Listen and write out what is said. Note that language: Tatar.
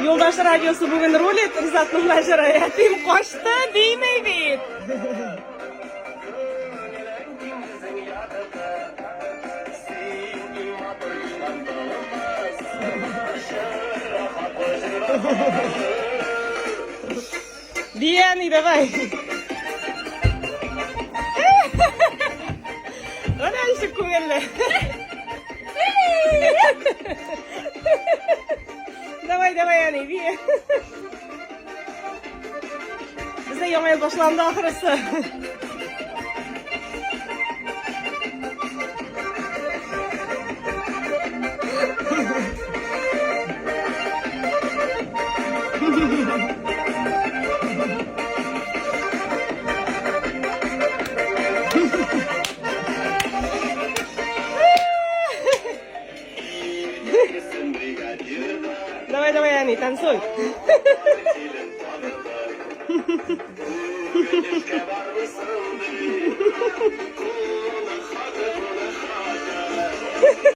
Юлдаш радиосы бүген рулит, Рзатның да җыры. Әтием качты, димей бит. Диани, давай. Менә ничек күңелле. Давай, давай, әни, би. Бездә яңа ел башланды ахрысы. Давай, давай, Ани, танцуй.